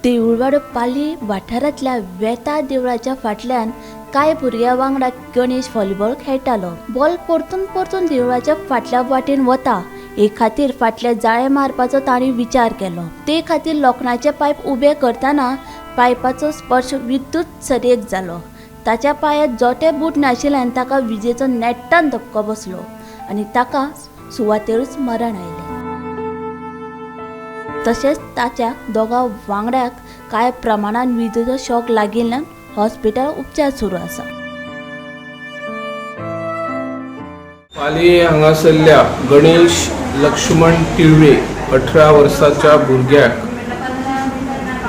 देऊळवाडो पाली वाठारांतल्या वेता देवळाच्या फाटल्यान कांय भुरग्यां वांगडा गणेश व्हॉलीबॉल खेळटालो. बॉल परतून परतून देवळाच्या फाटल्या वाटेन वता हे खातीर फाटल्या जाळें मारपाचो तांणी विचार केलो. ते खातीर लोखणाचे पायप उबे करतना पायपाचो स्पर्श विद्युत सरयेक जालो. ताच्या पांयांत जोटे बूट नाशिल्ल्यान ताका विजेचो नेट्टान धपको बसलो आनी ताका सुवातेरूच मरण आयलें. तशेंच ताच्या दोगां वांगड्याक कांय प्रमाणान विजेचो शॉक लागिल्ल्यान हॉस्पिटल उपचार सुरू आसा. पाली हांगासरल्या गणेश लक्ष्मण तिळवे 18 वर्साच्या भुरग्याक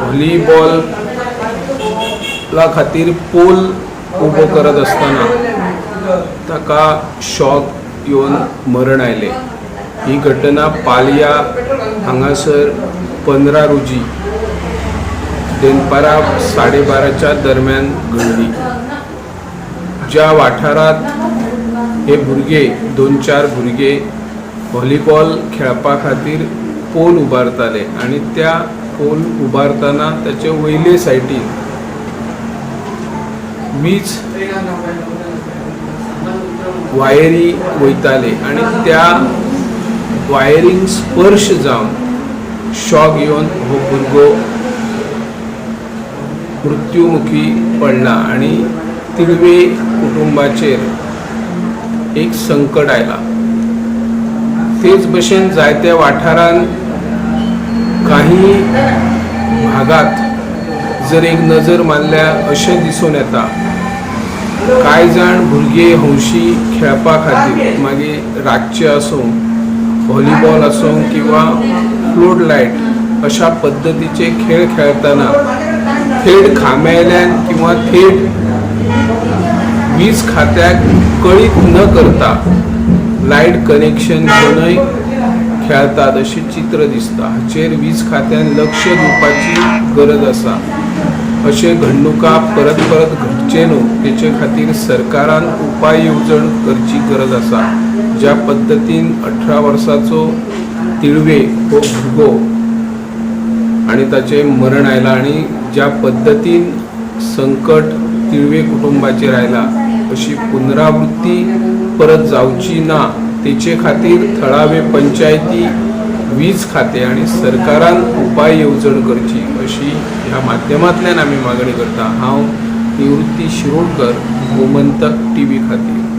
व्हॉलीबॉला खातीर पोल उबो करत आसतना ताका शॉक येवन मरण आयलें. ही घटना पालया हांगासर 15 रोजी दनपारां 12:30च्या दरम्यान घडली. ज्या वाठारांत हे भुरगे 2-4 भुरगे व्हॉलीबॉल खेळपा खातीर पोल उबारताले आनी त्या पोल उबारतना ताचे वयले सायडीन वीज वायरी वयताले आनी त्या वायरींक स्पर्श जावन शॉक येवन हो भुरगो मृत्युमुखी पडला आनी तिळवे कुटुंबाचेर एक संकट आयलां. तेच भशेन जायत्या वाठारांत काही भागात जर एक नजर मारल्यार अशें दिसून येता, कांय जाण भुरगे हौशी खेळपा खातीर मागीर रातचे आसूं, व्हॉलीबॉल आसूं किंवा फ्लोट लायट अशा पद्दतीचे खेळ खेळटना थेट खांब्याल्यान किंवा थेट वीज खात्याक कळीत न करता लायट कनेक्शन घेवनय खेळतात अशें चित्र दिसता. हाचेर वीज खात्यान लक्ष दिवपाची गरज आसा. अशे घडणुका परत परत घडचे न्हू तेचे खातीर सरकारान उपाय येवजण करची गरज आसा. ज्या पद्दतीन 18 वर्साचो तिळवे हो भुरगो आनी ताचें मरण आयलां आनी ज्या पद्दतीन संकट तिळवे कुटुंबाचेर आयलां अशी पुनरावृत्ती परत जावची ना तेचे खातीर थळावे पंचायती, वीज खातें आनी सरकारान उपाय येवजण करची अशी ह्या माध्यमांतल्यान आमी मागणी करता. हांव निवृत्ती शिरोडकर, गोमंतक टीव्ही खातीर.